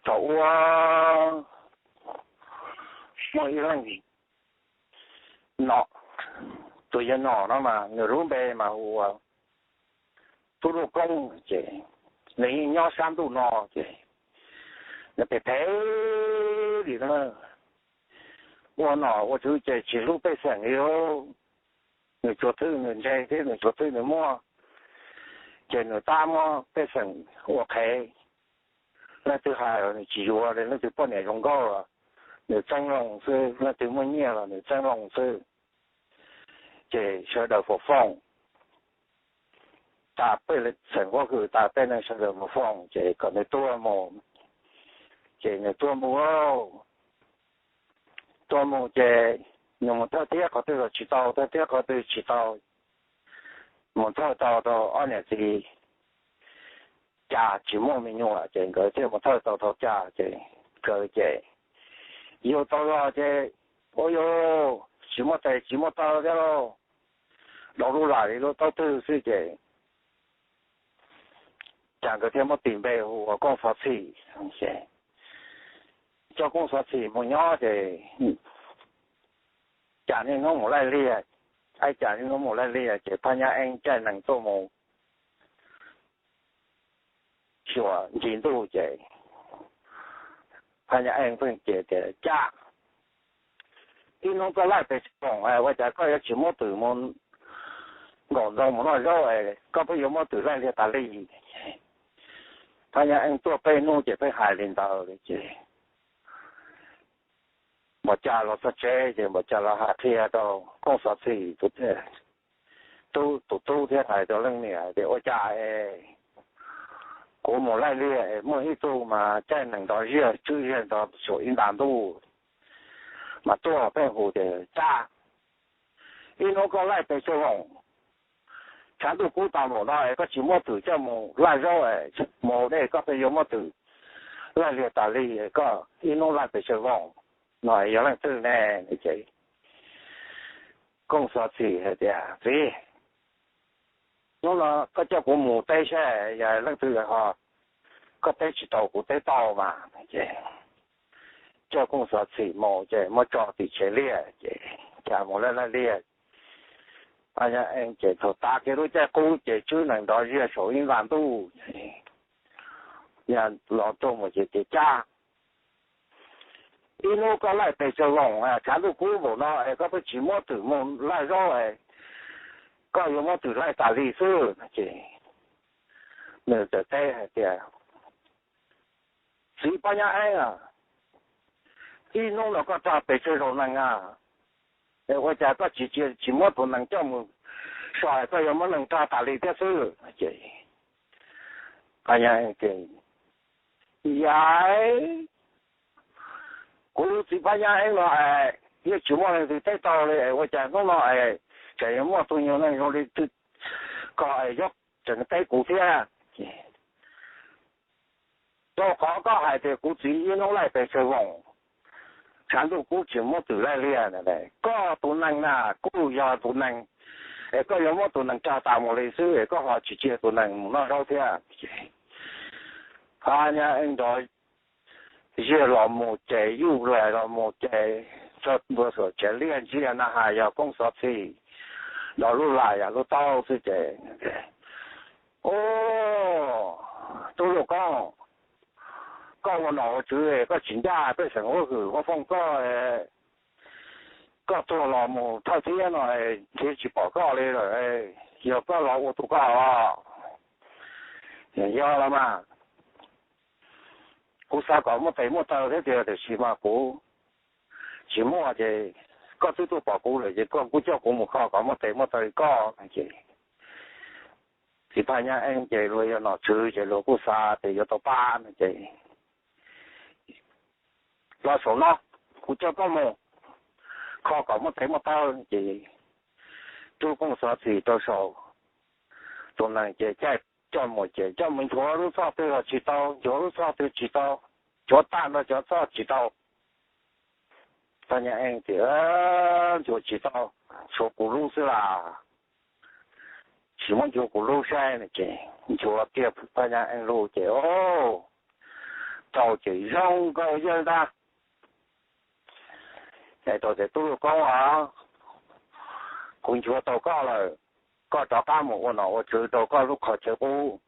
thaum ub muaj ib leej nom, tus yawg nom no mas nws lub npe mas hu ua Tub Luj Koob ces nws yeej nyob sab ntuj no ces nws phem phem li na, ua nom ua tswv ces tsis hlub pej xeem li. Nws tsuas thwj nws ntse thiab nws tsuas thwj nws muaj, ces nws tab muab pej xeem ua qhev. Leej twg hais los nws tsis yuav li, leej twg poj niam zoo nkauj los nws txeeb loo xwb, leej twg muaj nyiaj los nws txeeb loo xwb. Ces sawv daws foom foom, tas pej xeem huab hwm tas pej neeg sawv daws foom foom ces kom nws tuag mus. Ces nws tuag mus, tuag mus ces nws mus thawj thiab qhov twg los tsis tau, thawj thiab qhov twg tsis tau, mus thawj tau rau ob niam txiv cas tsis muaj me nyuam ces nkawd thiaj mus thawj tau thaum cas ces nkawd ces yug tau los ces ua yus tsis muaj tes tsis muaj taw thiab lauj, dau lub lam li lub taub twg xwb ces cas nkawd thiaj muab tis npe hu ua Kooj Xov Txhim. Coj Kooj Xov Txhim mus nyob ces cas niaj hnub mus laij liaj, ib cas niaj hnub mus laij liaj ces Phaj Nyab Eeb caij nees tuaj mus xyuas ncig ntuj ces Phaj Nyab Eeb pheej ces tias, Cas ib hnub koj laij pes tsawg voos es ua cas koj yuav tsis muab twm mus nkaum ntoo mus noj zaub es koj pheej yuav muab twm laij liaj tas li? Phaj Nyab Eeb tuaj peb hnub ces pheej hais li ntawd li ces Npaum Cas los txog tsev ces Npaum Cas los hais qhia rau Kooj Xov Txhim tus tub, tus tub thiab hais rau leej niam tias, Ua cas es kuv mus laij liaj es muaj ib tug mas caij nees nrov ziaj tswb ziag nrov saum ib nta ntuj mas tuaj pheej hu tias, Cas ib hnub koj laij pes tsawg voos? Tshav ntuj kub tas npaum no es koj tsis muab twm coj mus laij zaub es mus dej koj pheej yuav muab twm laij liaj tas li, koj ib hnub laij pes tsawg voos no yog leej twg ne? Ces Kooj Xov Txhim hais tias, Txiv, hnub no koj coj kuv mus teb saib yog leej twg ho, koj teb tsis tau kuv teb tau mas. Ces coj Kooj Xov Txhim mus ces muab tso tim tsev liaj ces cas mus laij laij liaj. Phaj Nyab Eeb ces thaum tav kiag lub caij qub ces tswb nees nrov ziag saum ib nta ntuj. Los tuaj mus ces tias, Cas ib hnub koj laij pes tsawg voos? Tshav ntuj kub npaum no es koj pheej tsis muab twm mus laij zaub es koj yuav muab twm laij tas li xwb. Ces nws txawm teb hais tias, Txiv Phaj Nyab Eeb, ib hnub no koj raug pes tsawg zaus nees a? Es ua cas koj tsis cia tsis muab tus nees coj mus so es koj yuav muab nees raug tas li thiab xwb? Ces Phaj Nyab Eeb tias, Yam, kuv txiv Phaj Nyab Eeb no es yeej tsis muaj leej twg teb tau li es ua cas hnub no es tseem yuav muaj tus nyuag neeg zoo li ko es yuav tseem teb kuv thiab? Rau qhov koj hais tias kuv txiv ib hnub laij pes tsawg voos, tshav ntuj kub tsis muab twm laij liaj. Koj tus nees na kuj yog tus nees, es koj yuav muab tus nees raug tas mus li xwb es koj ho tsis cia tus nees mus noj zaub thiab. Phaj Nyab Eeb nrov ziag los mus ces yuj lais los mus ces txog ntua saum tsev liaj ntsia na has yog Kooj Xov Txhim nrov lub lais yam lub taub xwb ces, Ub, Tub Luj Koob, koj ua nom ua tswv koj tsis ncaj pej xeem huab hwm ua fooj koj, koj tuag los mus thawj thiab no nrhiav tsis pom koj li lawm, yog koj los ua tus koj los? Yog los mas, kuv xav kom muaj tes muaj taw thiab tiag tiam sis mas kuv tsis muaj ces koj twb tuaj pom kuv lawm ces koj kuj coj kuv mus kho kom muaj tes muaj taw li koj. Ces txiv Phaj Nyab Eeb ces luag yog nom tswv ces luag kuj xav tias yuav tau pab no ces los saum no, kuv coj koj mus kho kom muaj tes muaj taw. Ces rub Kooj Xov Txhim rau saum tus nees ces caij coj mus ces coj mus nchuav lub txoj twg los tsis tau, nchuav lub txoj twg tsis tau, nchuav tag nrho cov txoj tsis tau. Phaj Nyab Eeb tias, Nchuav tsis tau, nchuav kuv lub xwb las, tsis muab nchuav kuv lub saib no. Ces nchuav kiag Phaj Nyab Eeb lub ces, Ub, rau ces zoo nkauj yawg ntag. Ces tub Luj Koob os, kuv nchuav tau koj lawm, koj rov qab mus ua nom ua tswv rau koj lub qhov chaw qub,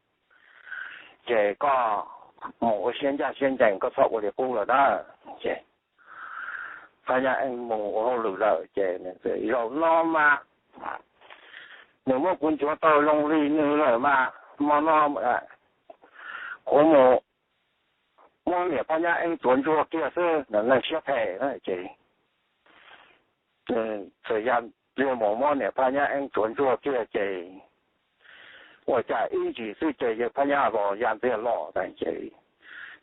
ces koj mus ua siab ncaj siab ncees, koj txhob ua li qub lawm na. Ces Phab Nyab Eeb mus ua hauj lwm lawm ces zaum no mas nws muab kuv nchuav tau zoo li nws lawm mas hmo no kuv mus muab niam Phab Nyab Eeb tsuav ntsuag kiag xwb, neeg siab phem ces txawm ya mus muab niam Phab Nyab Eeb tsuav ntsuag kiag ces ua cas ib ntsis xwb ces yawg Phab Nyab los ya ntxiag los ces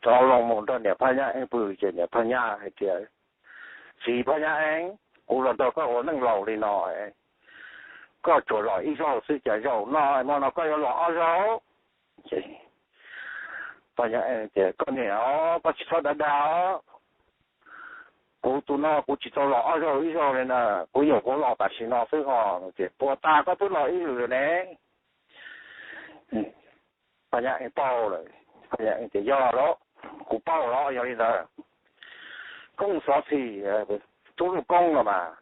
rov los mus nrog niam Phab Nyab Eeb pw ces niam Phab Nyab hais tias, txiv Phab Nyab Eeb, kuv los nrog koj ua neej laus li no, koj tsuas los ib zaug xwb ces zaum no hmo no koj yuav los ob zaug. Ces Phab Nyab Eeb tias, koj niam os, koj tsis txhob dag dag os, kuv tus no kuv tsis tau los ob zaug ib zaug li na, kuv nyuam qhuav los tam sim no xwb ho. Ces puas tas koj twb los ib lwm lawm ne? Phab Nyab Eeb paub lawm, Phab Nyab Eeb tias, yog los, kuv paub los, yog li ntawd koj xov xim tub Luj Koob no mas,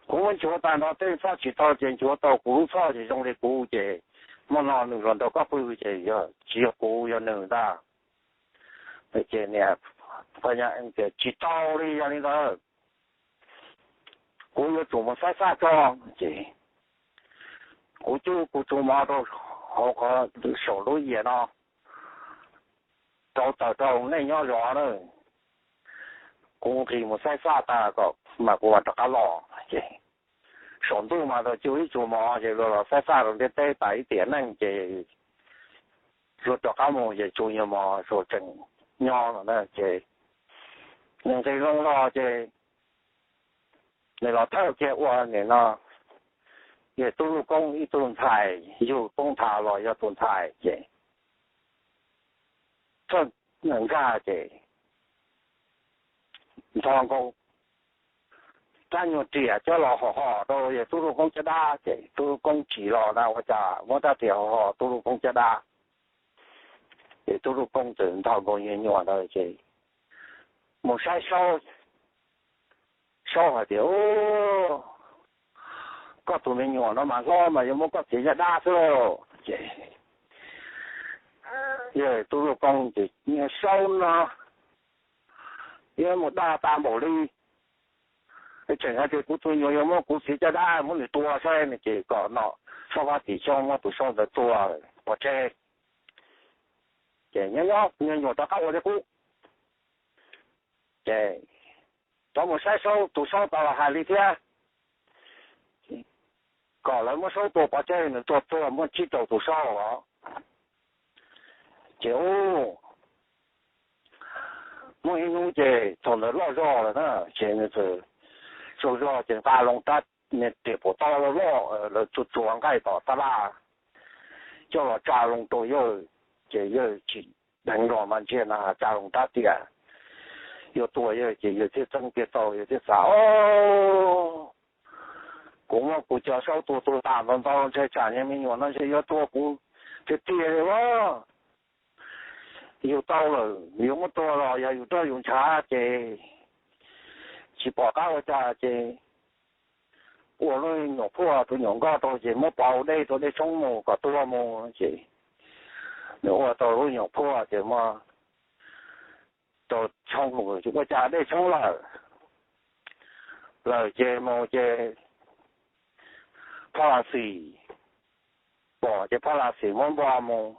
kuv muab nchuav tag nrho tej txhoj tsis tau ces nchuav tau kuv lub txhoj ces zoo li kuv ces hmo no nws los nrog koj pw ces tsis yog kuv, yog nws ntag. Ces niam Phab Nyab Eeb tias, tsis tau li, yog li ntawd kuv yuav tsum mus saib xaj tso. Ces kuv cub kuv tus mov rau hauv qhov saum lub yias no, rauv taws rau nej nyob zov na, kuv nqis mus saib xaj tag kom mas kuv mam rov qab los. Ces saum ntuj mas tau cub ib tug mov ces luag los saib xaj rau ntiaj teb tas ib tiam neej ces luag rov qab mus ces tsuas yog mov suav tseem nyob no na. Ces nws nqis loo los ces nws los thawj kiag ua nim no yog tub Luj Koob ib tug ntxhais, yug poob nthav los yog tus ntxhais ces thawj nkag ces nthos nkaus rab nyuag riam coj los hom hom rau yog tub Luj Koob caj dab ces tub Luj Koob tsim los na ua cas muab rab riam hom hom tub Luj Koob caj dab. Ces tub Luj Koob txawm nthos nkaus nyuag nyuam ntawd ces mus saib Saub. Saub hais tias, koj tus me nyuam no mas hlob mas yuav muab koj txiav caj dab xwb lauj. Ces yog tub Luj Koob ces, niag Saub no yuav mus dag tas npaum li, tseem hais tias kuv tus nyuam yuav muab kuv txiav caj dab muab nws tua saib no ces kom nom Saub Fab Tim Xyooj muab tus Saub ntawd tua pov tseg. Ces nyob nyob me nyuam rov qab ua li qub. Ces rov mus saib Saub, tus Saub tau los hais li thiab, kom lawv muab Saub tua pov tseg, nws tuag tuag muaj tsib rau tus Saub os. Ces muaj ib hnub ces thaum ntawd loj zog lawm na, ces nws txawm tsaug zog ces nqa loo rab riam pam taub loj loj lawv txua txua nqaij tom tab laj coj los tsa loo rau yawg, ces yawg tsim dheev los mas ntsiag na tsa loo rab riam yuav tua yawg ces yawg thiaj txeeb tiag tau, yawg thiaj xav, o, kuv muab kuv cov Saub tua tua tas ntau ntau ntshe tsam niag me nyuam no ntshe yuav tua kuv tiag tiag li as. Yus tau lawm yuav muab tua los yog yus roj yus ntshav ces tsis pom qab ua cas ces ua lub nyuam phuaj tus nyuam nkoj rau ces muab pauv dej rau dej tshoob mus kom tuag mus ces nws ua tau lub nyuam phuaj ces muab rau tshoob mus ces ua cas dej tshoob lawm. Lawm ces mus ces Phaj Las Xis pom ces Phaj Las Xis muab npo mus,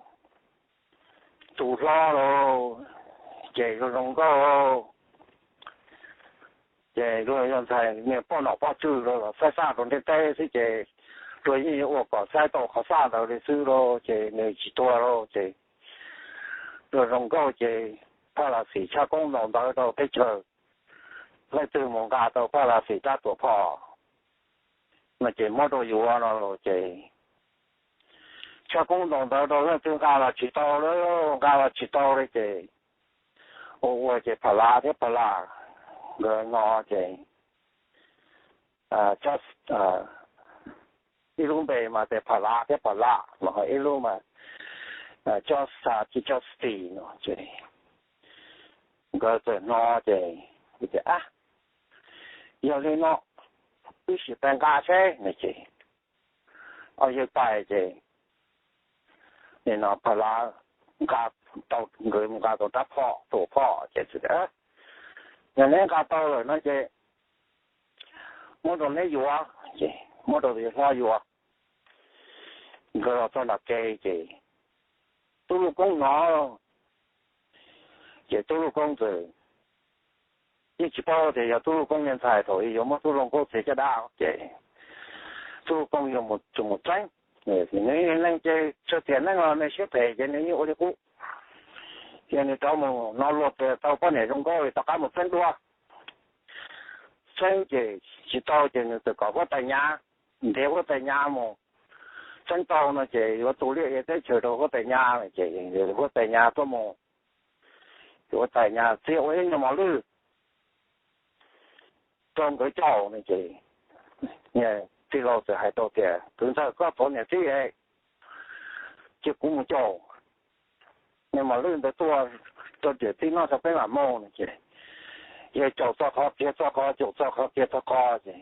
tus hlob lauj, ces zoo zoo nkauj lauj. Ces luag yog ntxhais niag poj nom poj tswv los saib xaj rau ntiaj teb xwb ces luag yeej yuav ua kom saib tau qhov xaj ntawd li xwb lauj, ces nws tsis tuag lauj. Ces luag zoo nkauj ces Phaj Las Xis tshaj koob ntaus ntawv rau teb chaws, leej twg mus nqa tau Phaj Las Xis rab tuam phom no ces muab rau yuav no los ces tshaj koob ntaus ntawv rau leej twg nqa los tsis tau li, nqa los tsis tau li ces ua ua ces Phaj Las thiab Phaj Las nkawd no ces ib lub npe mas tias Phaj Las thiab Phaj Las no, ib lub mas Coj Xa thiab Coj Xis no ces nkawd txawm hnov ces, a, yog li no wb sim pais nqa seb no ces ob yawg pais ces nim no pha la nqa tau, nkawd mus nqa tau rab phom, tus phom ces, yog neb nqa tau lawm no ces muab rau neb yuav, ces muab rau tus hlob yuav. Nkawd los txog nram ke ces tub Luj Koob hnov, ces tub Luj Koob txawm, yeej tsis paub tias yog tub Luj Koob niag ntxhais thaum yuav muab tub Luj Koob txiav caj dab ces tub Luj Koob yuav mus tseeb. Nws neeg ces txhua tiam neej los nws siab phem ces nws yeej ua li qub. Ces nws rov mus no luag tias tau poj niam zoo nkauj li tom qab mus txeeb dua. Txeeb ces tsis tau ces nws txawm kom huab tais Nyab, ntiav huab tais Nyab mus txeeb tau no ces yuav tu liaj ia teb chaws rau huab tais Nyab, ces huab tais Nyab tuaj mus, huab tais Nyab txia ua ib nyuag mos lwj rau nkawd caum no ces tij laug txawm hais rau tias, kwv ntxawg, koj tuav niam tij, cia kuv mus caum niag mos lwj ntawd tuaj rau niam tij noj tso peb mam mus no ces yawg caum txog qhov kiag txog qhov, caum txog qhov kiag txog qhov ces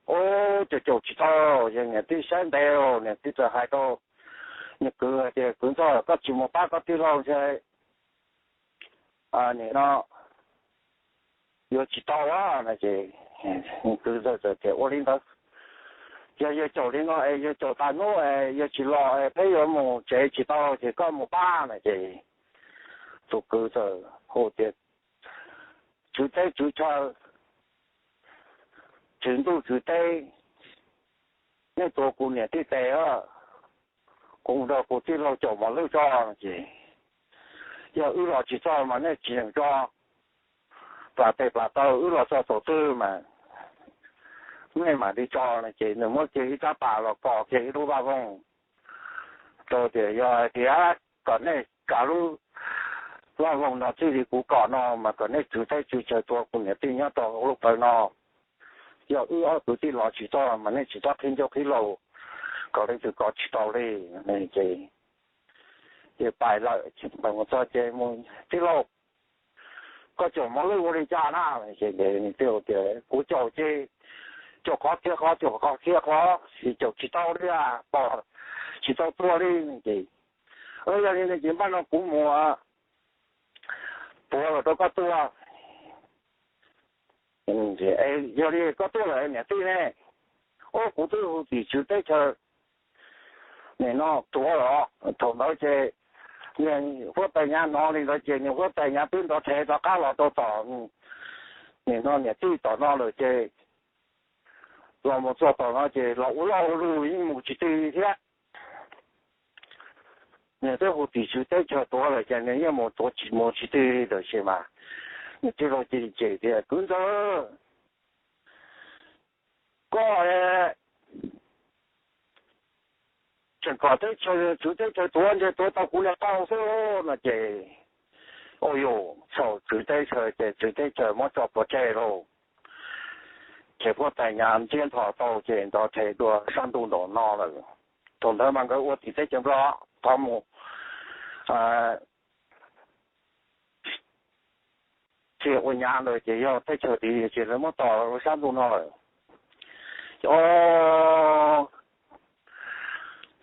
ub, caum caum tsis tau, yawg niam tij saib ntev, niam tij txawm hais rau niag kwv hais tias, kwv ntxawg, koj tsis mus pab koj tij laug ntshe nim no yuav tsis tau no ces kwv ntxawg txawm tias, ua li ntawd, yog yawg caum li no es yawg caum tas hnub es yawg tsis los es peb yuav mus tsev tsis tau ces koj mus pab no ces tus kwv txawm hu tias, tswv teb tswv chaw, tswv ntuj tswv teb, nej tuav kuv niam tij tes, kuv mus nrog kuv tij laug caum mos lwj tso no ces yog wb los tsis txog mas nej tsis yeem tso, plam tes plam taw wb los txog thaum twg mas nej mam li tso no ces nws muab kiag ib rab pas los kos kiag ib lub vaj voog rau tias, yog hais tias kom nej kav lub vaj voog no txij li kuv kom no mas kom nej tswv teb tswv chaw tuav kuv niam tij nyob rau hauv lub plawv no. Yog wb ob kwv tij los tsis txog mas nej tsis txhob qhib ncauj qhib laus kom leej twg kov tsis tau li. Ces pais lawm, pais mus txog ces, tij laug, koj caum mos lwj ua li cas na? Ces tias, kuv caum ces caum qhov kiag qhov, caum qhov kiag qhov, caum tsis tau li, pom tsis tau tuag li. Ces yog li ces npaj no kuv mus tuav los rau koj tuaj. Yog li koj tuaj lawm niam tij ne? Ub, kuv twb hu tim tswv teb chaws nim no tuav los. Thaum ntawd ces niag huab tais Nyab hnov li ntawd ces niag huab tais Nyab twb nrov rhe rov qab los rau tom nim no niam tij tom no lawm ces los mus txog tom no ces los ua loj ua luj yeej mus tsis ti thiab. Nws twb hu tim tswv teb chaws tuav lawm ces nws yeej mus tuav tsis mus tsis ti li lawm ces mas nws tij laug cia li cem tias, kwv ntxawg, koj tseem kom teb chaws, tswv teb chaws tuav ntshe tuav tau kuv niag qau xwb no ces, ua yuj, txhaum tswv teb chaws ces tswv teb chaws muab tso pov tseg lauj. Ces huab tais Nyab ntsiab nthos tau ces nrov rhe dua sab ntuj nraum no lawm. Thaum ntawd mas nkawd ua tim teb chaws Nplog, thov mus txia ua nyav ntawd ces yog teb chaws tid ces lawv muab tos sab ntuj no lawm. Os,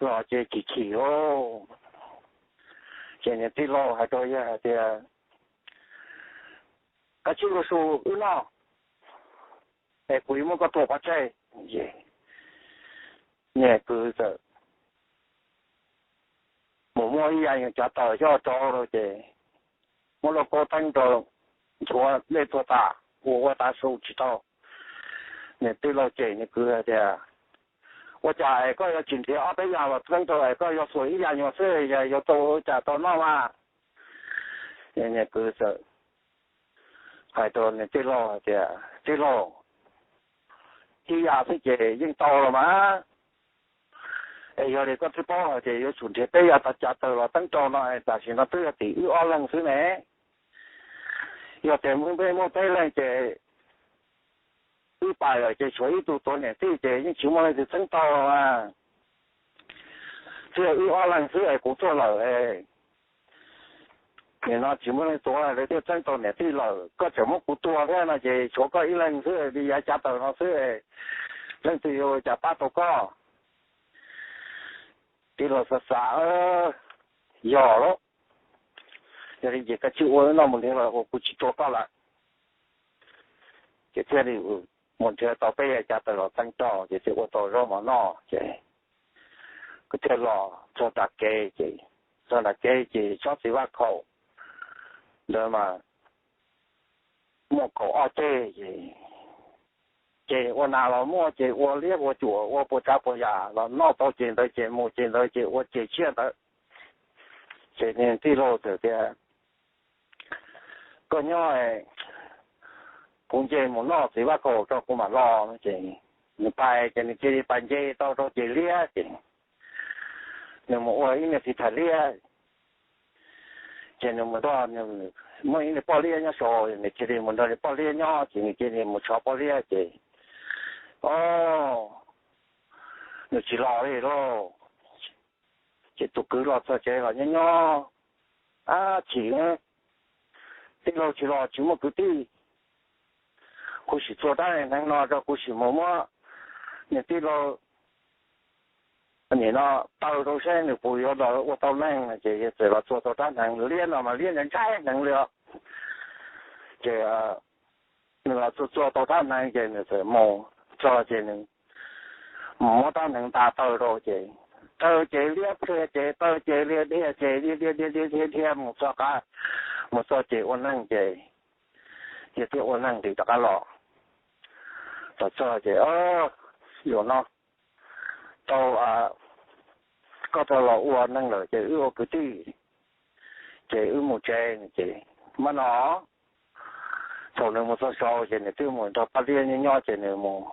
los ces chim chim lauj. Ces niag tij laug hais rau yawg hais tias, kav tsij ua su wb noj es kuv yuav muab koj tua pov tseg. Niag kwv txawm mus muab ib yam nyuag cav taws coj rau rau ces muab lauj kaub teeb rau, nchuav dej tuag tas, ua ua tav su tsis tau. Niag tij laug cem niag kwv hais tias, ua cas es koj yuav tsis nrhiav ob peb yam los teeb rau es koj yuav xuas ib yam nyuag xwb, yuav tau ua cas tau noj mas? Niag kwv txawm hais rau niag tij laug hais tias, tij laug, ib yam xwb ces yeej tau los mas. Es yog li koj twb paub hais tias yuav tsum nrhiav peb yam cav taws los teeb rau no, tam sim no twb yog tim wb ob leeg xwb ne. Yog tias muaj peb muaj peb leeg ces wb pais lawm ces tshuav ib tug tuav niam tij ces yeej tsis muaj leej twg txeeb tau los mas. Twb yog wb ob leeg xwb es kuv tuaj lawm es nim no tsis muaj leej tua, lawv thiaj txeeb tau niam tij lawm, koj tseem muab kuv tua thiab no ces tshuav koj ib leeg xwb, li yav cav taws no xwb, leej twg yuav ua cas pab tau koj? Tij laug xav xav, yog lawm, yog li ces koj cia ua wb noj mus nrhiav los ua, kuv tsis tua koj lawm. Ces thiaj li mus nrhiav tau peb yav cav taws los txeeb rau, ces thiaj ua tau zaub mov noj ces kuv thiaj los txog nram kev ces, txog nram kev ces tsob txiv vaj khaum ntawd mas muaj kaum ob ceg ces, ces ua nas los muaj, ces ua liab ua cuam ua puas tsav puas yam los noj tau ceg ntawd ces mus ceg ntawd ces ua ceg tshiab ntawd. Ces niag tij laug txawm tias, koj nyob, kuv nce mus noj txiv vaj khaum tso kuv mam los no ces nws pais ces nws cia li pais nce tau rau ceg liab ces nws mus ua ib niag txiv thais liab. Ces nws mus nrog, muaj ib niag poj liab nyob saud, nws cia li mus nrog niag poj liab nyob ces nws cia li mus tshov poj liab ces, o, nws tsis los li lauj. Ces tus kwv los txog tsev los nyob nyob, ab chim, tij laug tsis los tsis muaj kwv tij, kuv sim txua rab hneev no rau kuv sim mus muab niag tij laug nim no taw rau saib nws puas yuav los ua tau neeg no ces yawg txawm los txua tau rab hneev liab no mas liab ntshai ntshai hneev li os. Ces nws los txua txua tau rab hneev ces nws txawm mus txog ces nws mus muab rab hneev nta taw rau ces taw ces liab pliag ces taw ces liab dhia ces dhia dhia dhia dhia dhia mus txog qab, mus txog ces ua neeg ces yawg thiaj ua neeg nqis rov qab los. Los txog ces, yus no tau, koj tau los ua neeg lawm ces wb ua kwv tij, ces wb mus tsev ces mam no. Thaum nws mus txog saud ces nws twb mus nrog poj liab nyob nyob ces nws mus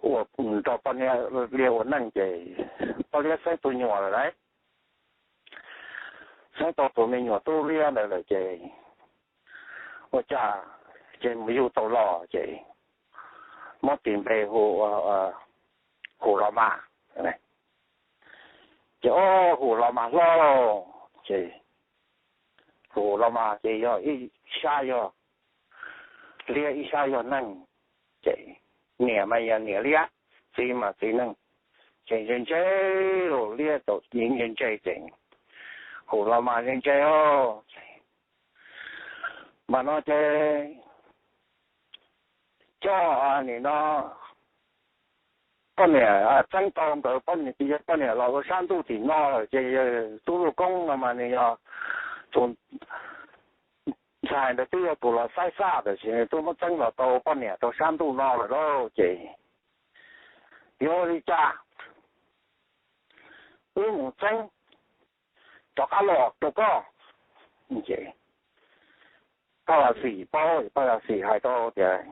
ua, nrog poj liab ua neej ces poj liab xeeb tus nyuam lawm lauj, xeeb tau tus me nyuam tub liab ntawd lawm ces ua cas ces mus yug tau los ces muab tis npe hu, Hum Los Mas. Ces o, Hum Los Mas hlob lauj, ces Hum Los Mas ces yog ib sab yog liab ib sab yog neeg, ces niam mas yog niam liab, txiv mas txiv neeg, ces ntse ntse los liab tau ntse ntse ces Hum Los Mas ntse ntse os. Mas no ces coj nim no poj niam txeeb tau nkawd poj niam, yog poj niam los ua sab ntuj tim no lawm ces yawg Tub Luj Koob no mas nws yog tus ntxhais ntawd twb yog tus los xaib xaj tab sis nws twb muab txeeb los tau poj niam rau sab ntuj no lawm lauj. Ces yuav li cas wb mus txeeb rov qab los rau koj. Paj Lam Xim paub, Paj Lam Xim hais rau tias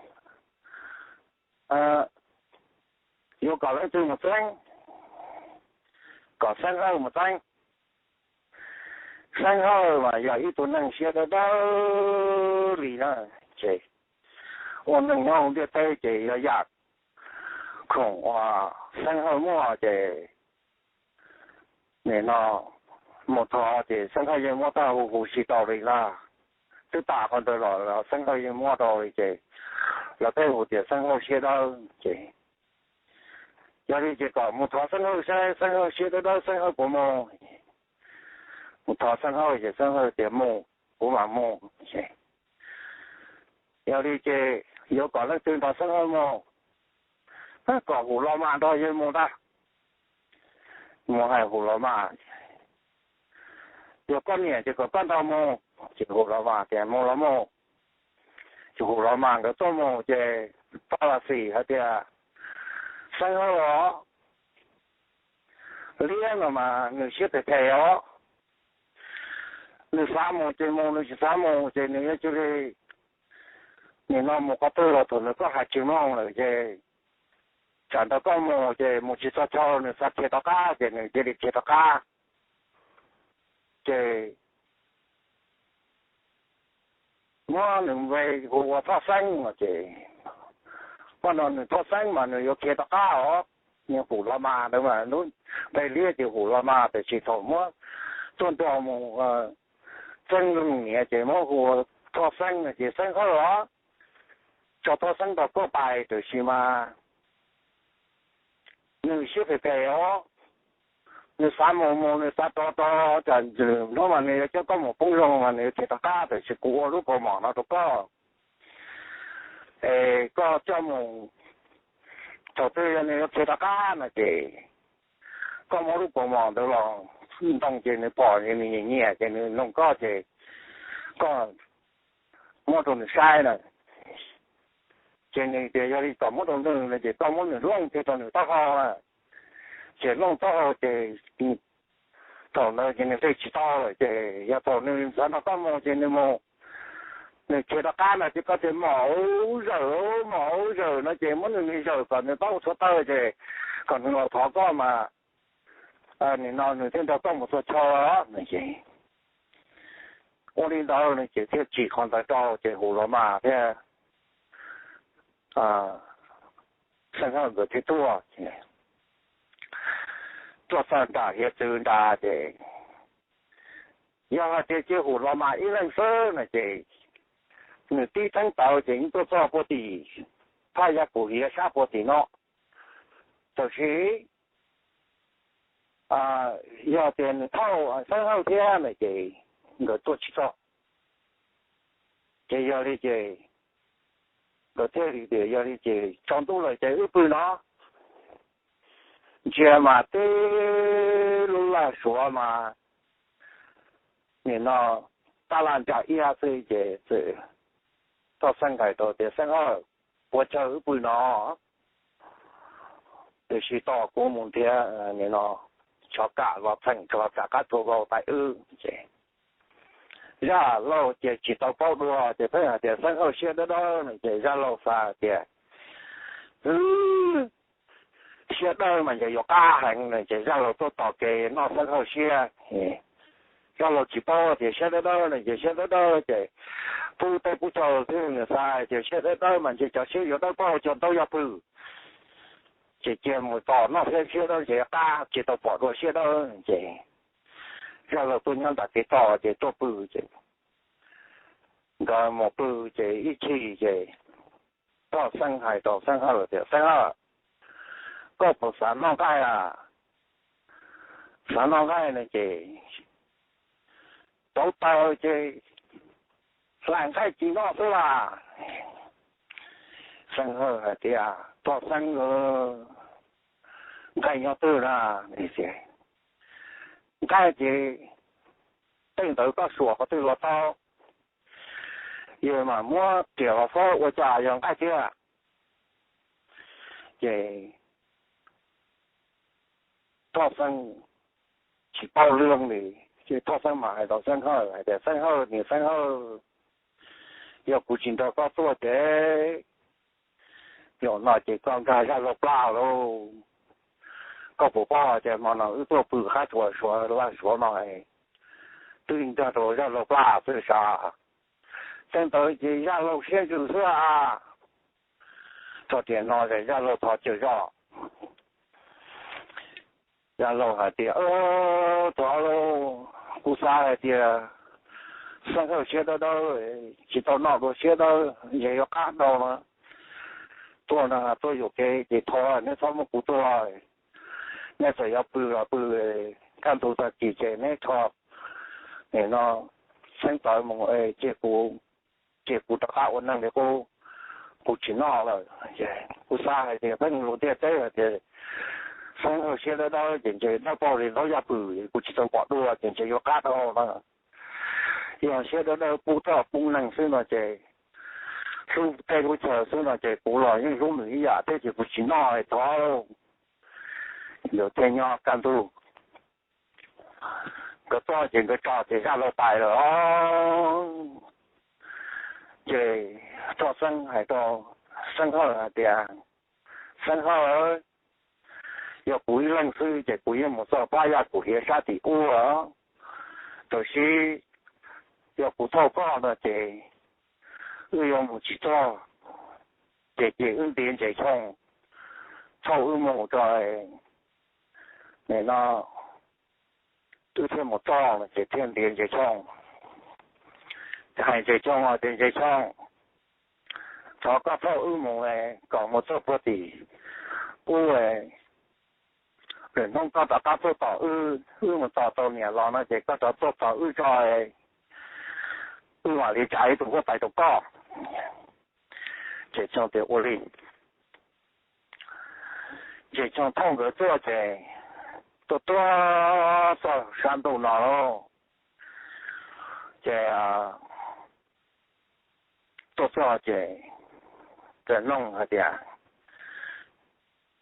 yuav kom leej twg mus txeeb, kom Xeeb Hawj mus txeeb. Xeeb Hawj mas yog ib tug neeg siab dawb dawb li na, ces ua neeg nyob hauv ntiaj teb ces yog yam khoom uas Xeeb Hawj muaj ces nim no mus thov ces Xeeb Hawj yeej muab tag huv huv si rau li lawm. Twb tas qhov ntawd los Xeeb Hawj yeej muab rau li ces lawv pheej hu tias Xeeb Hawj siab dawb ces yog li ces kom mus thov Xeeb Hawj saib Xeeb Hawj siab dawb dawb Xeeb Hawj puas mus. Mus thov Xeeb Hawj ces Xeeb Hawj tias mus, kuv mam mus. Yog li ces yuav kom leej twg nrog Xeeb Hawj mus? Kom Hum Los Mas nrog yawg mus ntag. Mus hais Hum Los Mas, yog koj niam ces kom koj nrog mus. Ces Hum Los Mas tias mus los mus. Ces Hum Los Mas nkawd tuaj mus ces Paj Lam Xim hais tias, Xeeb Hawj os, liab no mas nws siab phem phem os. Nws xav mus ces mus, nws tsis xav mus ces nws yuav cia li nim no mus qhov twg los thaum nws koj hais tsis mloog lawm ces tsam ntawd koj mus ces mus tsis txog chaw, nws xav khiav rov qab ces nws cia li khiav rov qab. Ces muab nws npe hu ua Thoj Xeeb no ces, koj no nws Thoj Xeeb mas nws yuav khiav rov qab os. Niag Hum Los Mas ntawd mas lub npe liab ces Hum Los Mas, tiam sis thaum muab tuaj nrog mus txeeb niam ces muab hu Thoj Xeeb no ces Xeeb Hawj os, tso Thoj Xeeb nrog koj pais, tiam sis mas nws siab phem phem os, nws xav mus mus nws xav rov rov, tsam hnub mas nws yuav coj koj mus poob zoo mas nws yuav khiav rov qab, tiam sis kuv ua lub kaus mom no rau koj es koj coj mus, thaum twg yog nws yuav khiav rov qab no ces koj muab lub kaus mom ntawd los ntoo ces nws pom nws nyiam nyiam ces nws noog koj ces koj muab rau nws saib na. Ces nws tias yog li kom muab rau nws no ces koj muab nws looj kiag rau nws taub hau na. Ces looj taub hau ces thaum ntawd ces nws tej tsis tau lawm ces yog thaum nws xav nrog koj mus ces nws mus, nws khiav rov qab no ces koj tias mom ub zawm, mom ub zawm no ces muab nws li zawm kom nws paub ua tshuav taw ces kom nws los thov koj mas nim no nws thiaj nrog koj mus txhua chaw no ces ua li ntawd no ces thiaj tsim qhov ntawd rau ces Hum Los Mas thiab Xeeb Hawj nkawd thiaj tuaj, tuaj txog nram hiav txwv nrad ces yog hais tias cia Hum Los Mas ib leeg xwb no ces nws tib teeb tawv ces yeej tuaj txog puag tim Phaj Yaj Kum Hiav sab puag tim no. Tab sis yog tias nws thauj Xeeb Hawj thiab no ces nkawd tuaj tsis txog. Ces yog li ces nkawd thiaj li tias yog li ces tsaus ntuj lawm ces wb pw no. Ntsia mas tib lub laj suav mas nim no tab laj nram iab xwb ces txawm Thoj Xeeb hais rau tias Xeeb Hawj, puas tsawg wb pw no, tiam sis tos kuv mus nrhiav nim no tsov kam los txheem tso tsam qab tsuas vau tais wb ces Zaj Lauj ces tsis tau paub dua ces pheej hais tias Xeeb Hawj siab dawb dawb no ces Zaj Lauj xav tias siab dawb mas ces yuav qab heev no ces Zaj Lauj tuaj tos kev noj Xeeb Hawj siab. Zaj Lauj tsis paub tias siab dawb dawb no ces siab dawb dawb ces pub teb pub chaw xwb, nws xav tias siab dawb dawb mas ntshe cov siab yuav dawb paug cov ntaub yaj pw. Ces cia mus tos noj siab siab dawb ces qab tsis tau pom dua siab dawb ces Zaj Lauj tuaj nyob nram kev toj ces tuaj pw ces nkawd mus pw ces ib chim ces Thoj Xeeb hais rau Xeeb Hawj tias Xeeb Hawj, koj puas xav noj nqaij a? Xav noj nqaij no ces tau taws ces hlais nqaij ci noj xwb las. Xeeb Hawj hais tias Thoj Xeeb, nqaij nyob twg na? Nqaij ces tej ntawd koj suam qhov twg los tau, yog mas muab riam los faub ua cas yog nqaij tiag. Ces Thoj Xeeb tsis paub lwm li, ces Thoj Xeeb mas hais rau Xeeb Hawj hais tias Xeeb Hawj, niam Xeeb Hawj, yog kuv tsis nrog koj tuaj ces zaum no ces koj nkag Zaj Lauj plab lauj. Koj puas paub tias hmo no wb tuaj pw qab tsuas suav laj suav no twb nkag rau Zaj Lauj plab xwb sav. Tej ntawd ces Zaj Lauj siab ntsws xwb a. Txog tiam no ces Zaj Lauj thov cawm zog. Zaj Lauj hais tias, Thaum kuv xav hais tias Xeeb Hawj siab dawb dawb, tsis tau noj dua siab dawb, ntshe yuav qab dhau no. Tuaj no tuaj yuam kev ces thov neb txhob muab kuv tua. Neb txawm yuav pw los pw, kaj ntug tag kis ces neb rho nim no xeeb tawv mus cia kuv, cia kuv rov qab ua neeg li qub, kuv tsis noj lawm. Kuv xav hais tias peb lus ntiaj teb hais tias Xeeb Hawj siab dawb dawb ces ntshe dawb paug li ntaub yaj pw, kuv tsis tau pom dua ces ntshe yuav qab dhau na. Yog siab dawb dawb pub roj pub neeg xwb no ces hlub teb hlub chaw xwb no ces kuv los yeej hlub nws ib yam thiab ces kuv tsis noj thov. Yuav thiaj nyob kaj ntug. Nkawd tuaj ces nkawd tso ces Zaj Lauj pais lawm os. Ces Thoj Xeeb hais rau Xeeb Hawj hais tias, Xeeb Hawj, yog kuv ib leeg xwb ces kuv yeej mus txog pab yaj kuv hiav sab tim ub. Tab sis yog kuv thauj koj no ces wb yuav mus tsis txog, ces ces wb ntiav ntses xyoo thauj wb mus rau nim no wb thiaj mus txog no ces thiaj ntiav Ntses Tshooj, hais Ntses Tshooj tias, Ntses Tshooj, thov koj thauj wb mus kom mus txog puag tim ub, lwm hnub koj rov qab tuaj tos wb, wb mus tos tau niam los no ces koj rov tuaj tos wb tso, wb mam li tsa ib tug huab tais rau koj. Ntses Tshooj tias, Ua li. Ntses Tshooj thauj nkawd tuaj ces tuaj tuaj txog sab ntuj no lauj, ces tuaj txog ces txawm noog hais tias,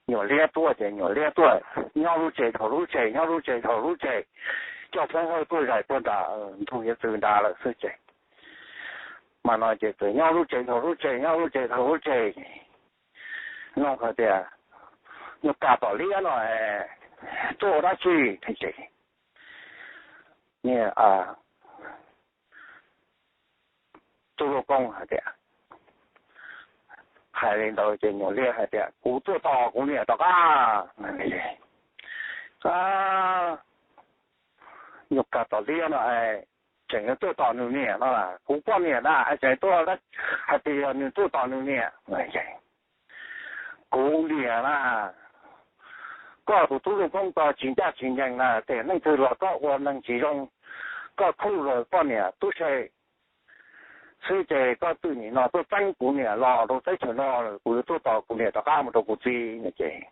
Nyuam Liab tuaj ces Nyuam Liab tuaj nyob lub tsev dhau lub tsev, nyob lub tsev dhau lub tsev, coj Phoob Hawj tuaj zais puag nram ntug hiav txwv nrad lawm xwb ces, mas no ces txawm nyob lub tsev dhau lub tsev, nyob lub tsev dhau lub tsev, noog hais tias, Nyuam Kam Tom Liab no tuaj ua dab tsi? Ces Tub Luj Koob hais tias, hais li ntawd ces Nyuam Liab hais tias, Kuv tuaj tos kuv niam rov qab. Nyuam Kam Tom Liab no tseem tuaj tos nws niam no, kuv poj niam na tseem tuaj hais tias yog nws tuaj tos nws niam. Kuv niam na, koj tus Tub Luj Koob ko tsis ncaj tsis ncees na, tiam neej twg los koj ua neeg tsis zoo, koj khuj lawm poj niam tub se xwb ces koj twb nim no tuaj txeeb kuv niam los rau teb chaws no, kuv yuav tuaj tos kuv niam rov qab mus rau kuv txiv no ces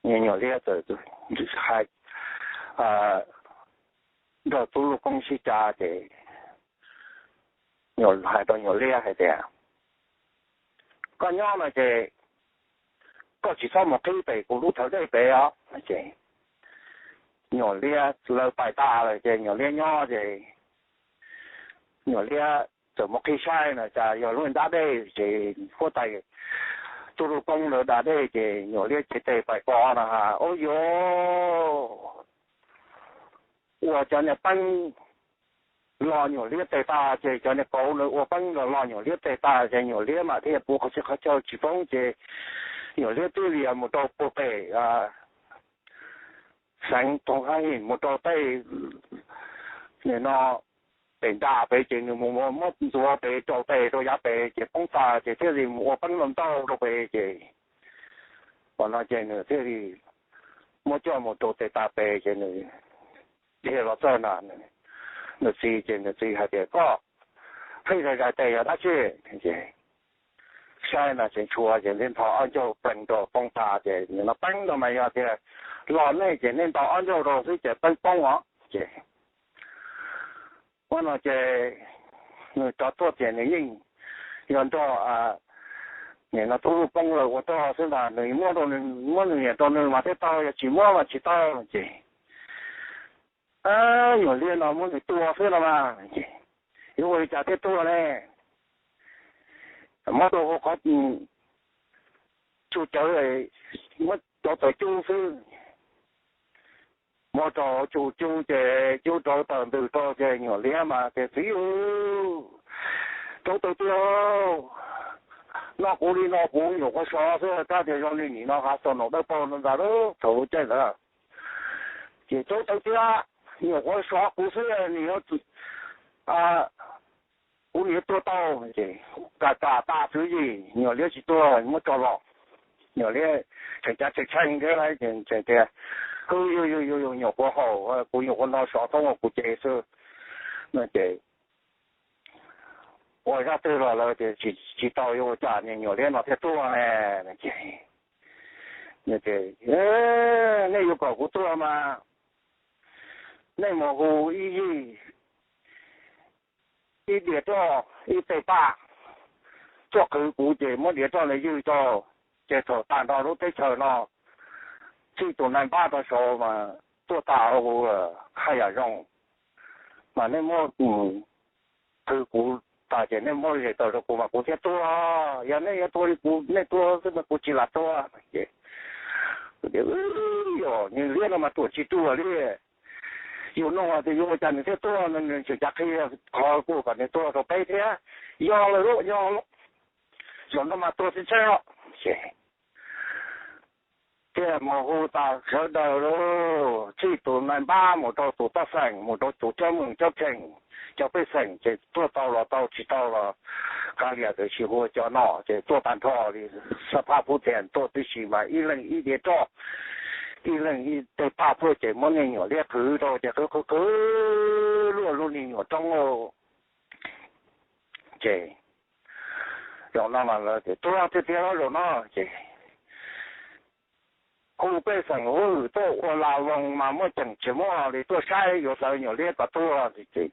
Nyuam Liab txawm hais nrog Tub Luj Koob sib cav ces hais rau Nyuam Liab hais tias, Koj nyob no ces koj tsis txhob mus qhib pem kuv lub thawv dej pem os. Ces Nyuam Liab lawv pais tas lawm ces Nyuam Liab nyob ces Nyuam Liab txawm mus qhib saib no cas yog lub nrab dej ces huab tais Tub Luj Koob lawv da dej ces Nyuam Liab cev tes pais pom no ha, ub yuv, ua cov niag peeb los Nyuam Liab tes tas ces cov niag kauv ntawd ua peeb los los Nyuam Liab tes tas ces Nyuam Liab mam thiaj puv qhov txhia qhov chaw tsis poob ces Nyuam Liab twb lias mus rau puag pem xeev Toog Hab Him mus rau tej nim no pem nram pem ces nws mus muab ntxuav pem rau tes rau yav pem ces poob tas ces thiaj li mus ua peeb los ntaug rau pem ces, ua no ces nws thiaj li muab coj mus rau tes tas pem ces nws dhia los txog na, nws txiv ces nws txiv hais tias, Koj pheej zais zais tes yog dab tsi? Saib no ces ntshua ces nthe nthos ob ncaug plees rau poob tas ces nws no peeb no mas yog tias los nej ces nej ntaus ob ncaug rau xwb ces peeb poob os ces ua no ces nws rov tuaj ces nws yeej yog nrog nim no Tub Luj Koob lawv ua rog xwb ntag, nws muab rau, muab nws niam rau nws mas thiaj tau, yog tsis muab mas tsis tau ces Nyuam Liab no muab nws tua xwb no mas, yuav ua li cas thiaj tuag ne? Muab rau hauv qhov cub cawv, muab rau tawm cub xwb. Muab rau hauv cub cub ces cub rau tawm ntws rau ces Nyuam Liab mas tias, Txiv, rauv taws tiag, noj kuv li no kuv nyuam qhuav sov xwb, kab tias zoo li nim no hav xaus naum dawb paug no ntag lub thaum lub caij ntawd. Ces rauv taws tiag, nyuam qhuav sov kuv xwb, nim no kuv nim no tuag tau. Ces kam kam tas tswv yim, Nyuam Liab tsis tuag muab tso los. Nyuam Liab tseem cav tseem tsheej thiab, tseem tias, Hwb, yus yus yus nyuam qhuav haus, kuv nyuam qhuav no sov thoob kuv cev xwb no ces ua zaj twg los lawv tias tsis tau, yuav ua cas Nyuam Liab no thiaj tuag ne? Ces, Nej yuav kom kuv tuag mas nej mus hu ib yig, ib diav roj, ib tej paj tuaj qhwv kuv ces muab diav roj ntawd ywg rau, ces thaum tag nrho lub teb chaws no txij tus nais npab rau saud mas tuaj tas hauv kuv haj yam zoo, mas nej muab qhwv kuv tas ces nej muab zes taws rau kuv mas kuv thiaj tuag. Yog nej yuav tuag li kuv, nej tuag xwb mas kuv tsis lam tuag. Ces, Yog Nyuam Liab no mas tuag tsis tuag li. Yus nug tias yuav ua cas nws thiaj tuag no, nws tseem cav qhia qhov kuj kom nws tuag rau peb thiab. Yog lawm lauj, yog lawm, zaum no mas tuag tsis ntshai os. Ces Thiaj mus hu tas sawv daws lauj, txij tus nais npab mus rau tus pej xeem, mus rau tus cob meem cob cheem, cov pej xeem ces tuaj tau los tau, tsis tau los kav liam, tiam sis hu cov no ces tuaj tag nrho li. Xab phab pub tias tuaj tib si mas ib leeg ib diav roj, ib leeg ib tej paj tuaj ces muab niag nyuam liab qhwv rau ces qhwv qhwv qhwv luaj lub niag nyuam roob lauj. Ces zaum no mas lawv tias tuag tiag tiag lauj zaum no ces hu pej xeem hwj tuaj ua la voos mas muaj ceem tsis muaj li, tuaj saib yuav hlawv nyuam liab kom tuag ces,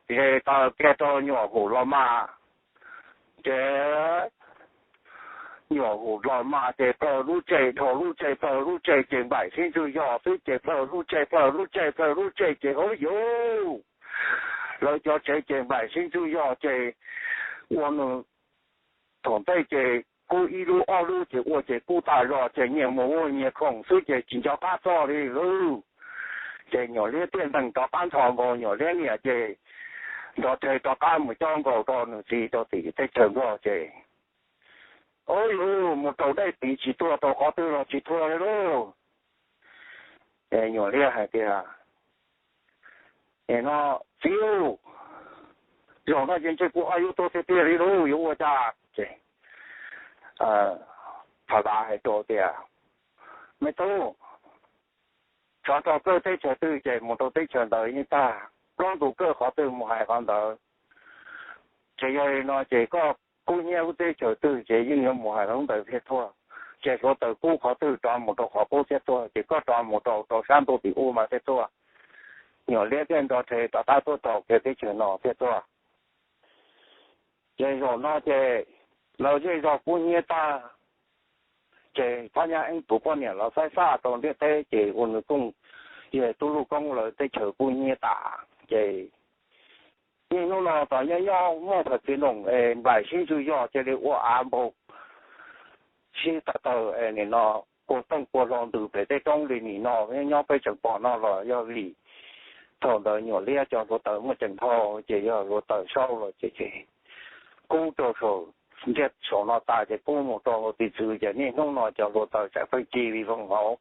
ces taw kiag rau nyuam hum los mas, ces nyuam hum los mas ces plhaw lub tse dhau lub tse plhaw lub tse ces nplaim sib ntsug yog xwb ces plhaw lub tse plhaw lub tse plhaw lub tse ces hauv yuv lawv cov tsev ces nplaim sib ntsug yog ces ua nws thaum ntej ces kub ib lub ob lub ces ua ces kub tas zog ces nyias mus ua nyias khoom xwb ces tsis nco qab txog li lauj. Ces nyuam liab thiaj ntees rov qab nthos nkaus nyuam liab niam ces nrov rhe rov qab mus cob nkaus rau nws txiv rau tim teb chaws Nplog ces, ub, yuav mus rau dej tid tsis tuag, rau qhov twg los tsis tuag li lauj. Nyuam liab hais tias, no, txiv, zaum no ces ntshe kuv ho yuav tuag tiag tiag li lauj, yuav ua cas? Ces Phas Lav hais rau tias, me tub, tsov rog kawj teb chaws twg ces mus rau teb chaws ntawd yeej tag, plaub ntug kawj qhov twg mus hais qhov ntawd. Ces yog li no ces koj kub hnyiab lub teb chaws twg ces yeej yuav mus hais lub ntawd thiaj tuag. Ces hluav taws kub qhov twg rov mus rau qhov qub thiaj tuag, ces koj rov mus rau rau sab ntuj tim ub mas thiaj tuag. Nyuam liab thiaj nrov rhe rov qab tuaj rau kiag teb chaws no thiaj tuag. Ces zaum no ces lawv zej zog kub hnyiab tag, ces Phab Nyab Eeb tus poj niam los saib xaj rau ntiaj teb ces ua nws kooj, yog tub luj koob lawv teb chaws kub hnyiab tas. Ces niaj hnub no tos nyob nyob muaj thaum txiv noom es nplaim sib ntsug yog cia li ua av npaug sib tawm tawm es nim no kua tooj kua hlau ntws pem tej roob li nim no nyob peb tseem pom no los yog vim thaum ntawd nyuam liab cov hluav taws muaj ceem dhau ces yog hluav taws saub los ces kub rau saum ntiaj saum no tas ces kub mus rau tim txwv ces niaj hnub no cov hluav taws tsam pheej ci li zoo hauv,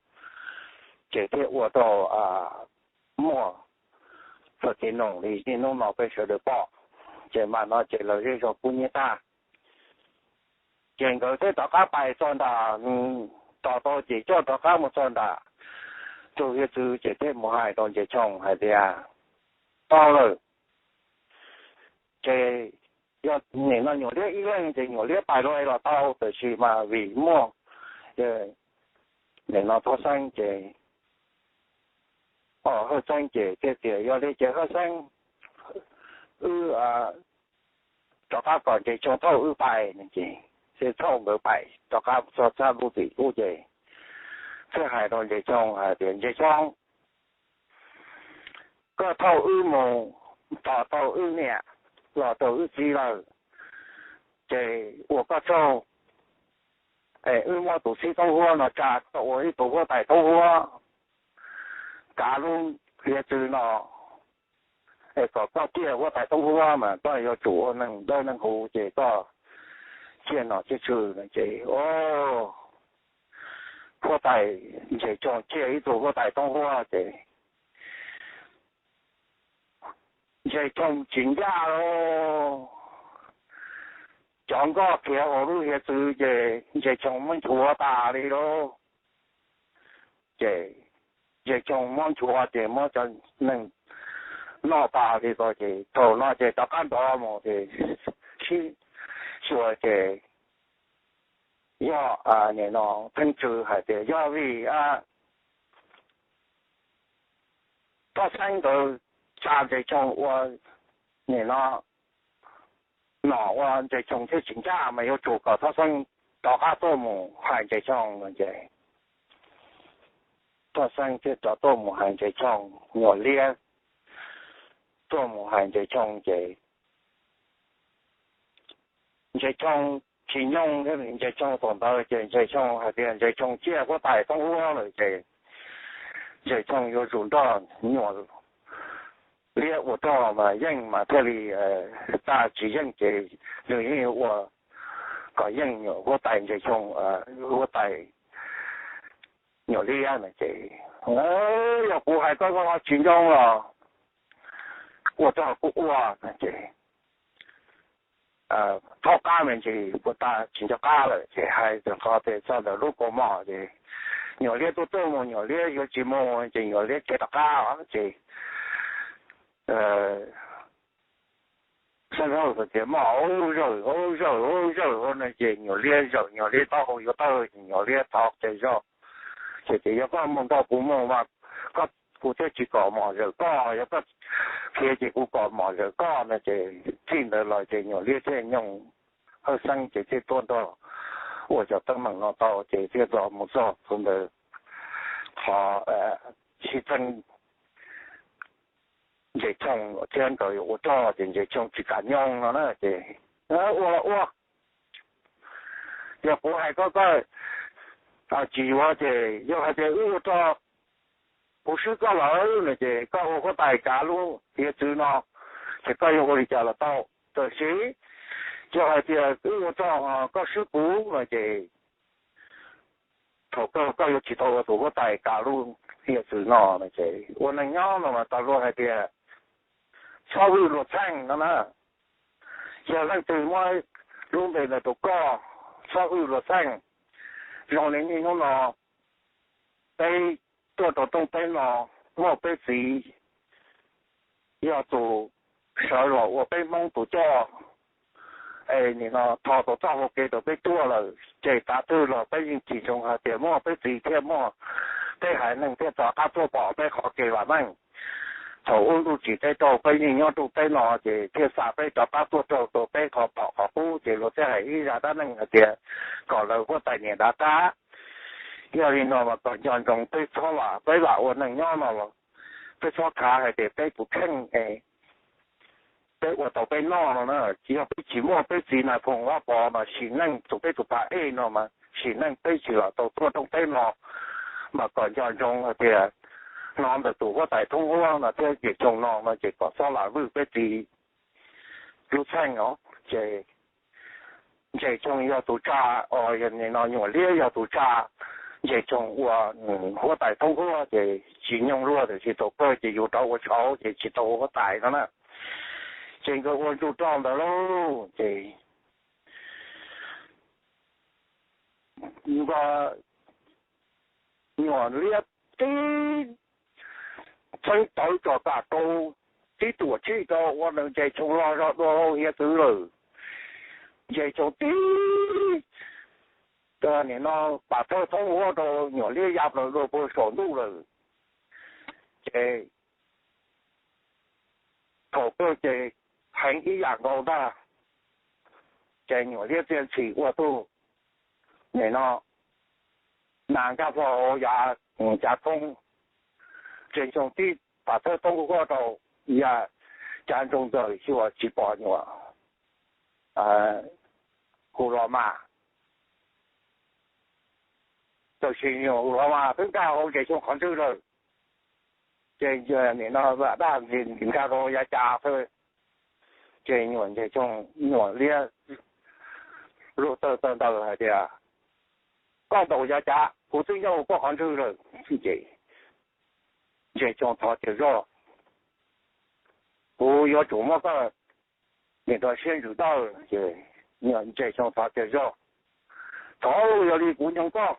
ces thiaj ua rau muaj thaum txiv noom li niaj hnub no peb sawv daws pom. Ces mas no ces lawv zej zog kub hnyiab tag. Ces nkawd thiaj rov qab pais txog nram, tos tau ces coj rov qab mus txog nram tus hiav txwv ces thiaj mus hais rau Ntses Choo hais tias, tau lawm, ces yog nim no nyuam liab ib leeg ces nyuam liab pais los los tau, tab sis mas vim muaj nim no Thoj Xeeb ces, Hawj Xeeb ces thiaj tias yog li ces Hawj Xeeb, wb rov qab kom Ntses Choo thauj wb pais no ces thiaj thauj nkawd pais rov qab txog txaj lub tim ub ces thiaj hais rau Ntses Choo hais tias Ntses Choo, koj thauj wb mus tos tau wb niam los rau wb txiv lawm, ces ua koj tsaug, es wb muab tus xib tooj huab no tsa koj ua ib tug huab tais tooj huab kav lub hiav txwv no, es kom koj ciaj huab tais tooj huab mas koj yuav tsum ua neeg dawb neeg huv ces koj ciaj nom ciaj tswv no ces huab tais Ntses Choo ciaj ib tug huab tais tooj huab ces Ntses Choo tsis ncaj lauj. Cov nkoj khiav hauv lub hiav txwv ces Ntses Choo muab nchuav tas li lauj. Ces Ntses Choo muab nchuav ces muab cov neeg noj tas li ko ces thaum no ces rov qab nrov mus ces sib xyuas ces yog nim no Theej Tswv hais tias yog vim Thoj Xeeb nkawd tsa Ntses Choo ua nim no nom ua Ntses Choo thiaj tsis ncaj mas yuav tsum kom Thoj Xeeb rov qab tuaj mus hais Ntses Choo no ces Thoj Xeeb thiaj rov tuaj mus hais Ntses Choo, nyuam liab tuaj mus hais Ntses Choo ces Ntses Choo tsis nyooj, Ntses Choo thaum ntawd ces Ntses Choo hais tias Ntses Choo ciaj huab tais tooj huab lawm ces Ntses Choo yuav tsum nrog nyuam liab ua rog mas yeej mas thiaj li, tag tsis yeej ces nws yeej yuav ua kom yeej nyuam huab tais Ntses Choo, huab tais Nyuam Liab no ces, Yog kuv hais koj koj ho tsis ntsoov los ua rog kuj ua no ces thaub qab me ntsis puas tas tsis nco qab lawm ces hais txog qhov tias txog ntawm lub kaus mom ces Nyuam Liab tuaj tuaj mus Nyuam Liab yuav tsis mus ces Nyuam Liab khiav rov qab ces Xeeb Lauj tias maj ua zawm ua zawm ua zawm no ces Nyuam Liab zawm Nyuam Liab taub hau yuav tawg ces Nyuam Liab thov qhia zog ces tias yog koj mus nrog kuv mus mas koj, kuv thiaj tsis kom mom zawm koj, yog koj khiav ces kuv kom mom zawm koj no ces txij ntawd los ces Nyuam Liab thiaj nyoog Hawj Xeeb ces thiaj tuaj nrog ua cov teeb meem no tau ces thiaj txog mus txog txog ntawd qhov sib txeeb Ntses Choo thiab nkawd yuav ua rog ces Ntses Choo tsis kam nyoog no na ces ua los ua, yog kuv hais koj koj tsis yuav ces yog hais tias wb ua rog kuv swb koj lawm no ces koj ua huab tais kav lub hiav txwv no ces koj yuav ua li cas los tau. Tab sis yog hais tias wb ua rog koj swb kuv no ces thaum kawg koj yuav tsis tau ua tus huab tais kav lub hiav txwv no no ces ua neej nyob no mas tas luag hais tias txhob vwj luag txheej no na. Yog leej twg muab lub npe ntawd rau koj, txhob vwj luag txheej. Zoo li niaj hnub no peb tuaj rau rooj teb no muaj peb txiv yog tus sawv los ua peb Hmoob tus coj es nim no tho tau txoj hau kev rau peb tuaj lawm ces tav twg los peb yeej tsis ntsoov hais tias muaj peb txiv thiaj muaj peb haiv neeg thiaj rov qab tuaj pom peb qhov kev vam meej. Thaum ub ntuj tsim teb raug peb yeej nyob rooj teb no ces thiaj xa peb rov qab tuaj raug rau peb qhov pom qhov qub ces luag thiaj hais ib zaj dab neeg hais tias kom lawv huab tais niam dav qab. Yog li no mas kom nco ntsoov peb txhob lam, peb lam ua neej nyob no los peb txhob khav hais tias peb tus kheej es peb ua tau peb noj no na. Yog peb tsis muaj peb txiv Nais Phoo Vaj Pov no sim neej tus peb tus pab ej no mas sim neej peb tsis los tau tuaj rooj teb no. Mas kom nco ntsoov hais tias hnov ntawm tus huab tais thoob huab no thiab Ntses Choo no no ces kom txhob lam vwj peb txiv lub txheej os. Ces Ntses Choo yog tus tsa, os, yog nim no Nyuam Liab yog tus tsa Ntses Choo ua huab tais thoob huab ces tsis nyoog luag tiam sis thaum kawg ces yus rov ua tshauv ces tsis tau ua huab tais no na. Ces nkawd ua ntsuj rog ntawd lauj ces npawg Nyuam Liab tib txheeb tawv tso kam rau, tib tuam tshij rau ua nws Ntses Choo loj zog dua hauv hiav txwv lawm. Ntses Choo tib nim no pam thawj thoob huab rau Nyuam Liab ya plaws dua puag saum ntuj lawm. Ces thaum kawg ces heev ib yam nkaus ntag. Ces Nyuam Liab txiaj ntxhi ua tug nim no nas nkaj plho hauv yav cav thoob, Ntses Choo tib pam thawj thoob huab rau ya cav ntsoo ntxawm xyuas tsis pom Nyuam Hus Los Mas. Tab sis Nyuam Hus Los Mas twb nkag hauv Ntses Choo qhov ntswg lawm. Ces nim no daj nkag rau yav cav xwb. Ces Nyuam Ntses Choo, Nyuam Liab luag tawg tawg ntawd hais tias, koj ntaus yav cav, kuv twb nyob hauv koj qhov ntswg lawm. Ces Ntses Choo thov tias zog, kuv yuav tsum muab koj nim rau siab ntsws dawj. Ces Ntses Choo thov tias zog, thaum yog li kuv nyoog koj,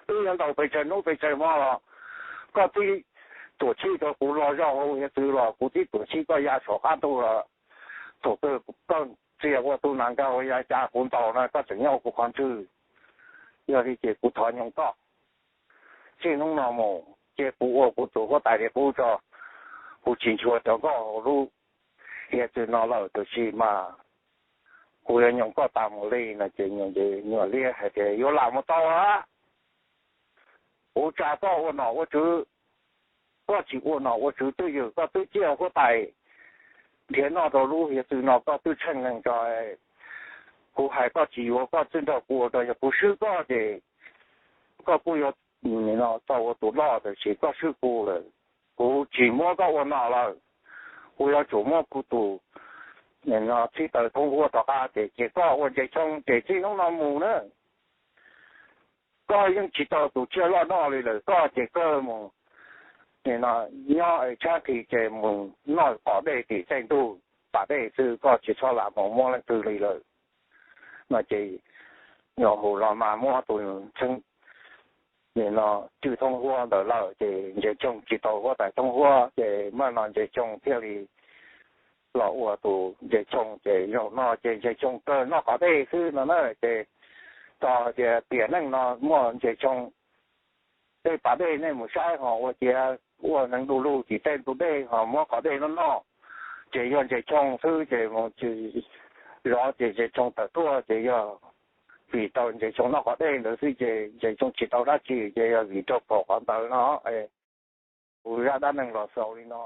wb yuav ntaus pes tsawg hnub pes tsawg hmo los koj tib tuam tshij rau kuv loj zog hauv hiav txwv los kuv tib tuam tshij koj ya saum qab ntuj los, thaum twg koj txias ua tus nas nkag hauv yav cav kuv ntaus no koj tseem nyob hauv kuv qhov ntswg. Yog li ces kuv thov nyoog koj, txij hnub no mus ces kuv ua kuv tus huab tais li qub tso, kuv tsis nchuav cov nkoj hauv lub hiav txwv no lawm, tab sis mas kuv yuav nyoog koj tas mus li no. Ces Nyuam Liab hais tias yuav lam mus tau a, kuv tsa koj ua nom ua tswv, koj tsis ua nom ua tswv twj ywm, koj twb ciaj huab tais nrhiav noj rau lub hiav txwv no, koj twb tsheej neeg tso. Kuv hais koj tsis yuav, koj twb nrog kuv ua rog, yog kuv swb koj ces koj kuj yuav tau ua tus loj, tab sis koj swb kuv lawm, kuv tsis muab koj ua nom lawm. Kuv yuav tsum muab kuv tus txhib taws thoob huab rov qab, ces ces koj ua Ntses Choo ces txij hnub no mus na, koj yeej tsis tau tus tsiaj loj noj li lawm, koj ces koj mus, nim no nyob es tshab qhis ces mus noj qos dej tim tej ntug pas dej xwb, koj tsis txhob lam mus muab leej twg li lawm. No ces Yawm Hu los mas muab tus Tsheej, nim no, cwj thoob huab ntawd lawm ces Ntses Tshooj tsis tau huab tais thoob huab ces mam no Ntses Tshooj thiaj li los ua tus Ntses Tshooj ces zaum no ces Ntses Tshooj kawg noj qos dej xwb no na. Ces txog tias tiam neej no muaj Ntses Tshooj tej pas dej nej mus saib ho ua ciav ua neev du lug tim tej ntug dej ho muab qos dej noj noj, ces yog Ntses Tshooj xwb ces mus tsis zov ces Ntses Tshooj tawm tuaj ces yog vim tau Ntses Tshooj noj qos dej ntawd xwb ces Ntses Tshooj tsis tau dab tsi ces yog vim raug pom qhov ntawd no. Kuv zaj dab neeg los xaus li no.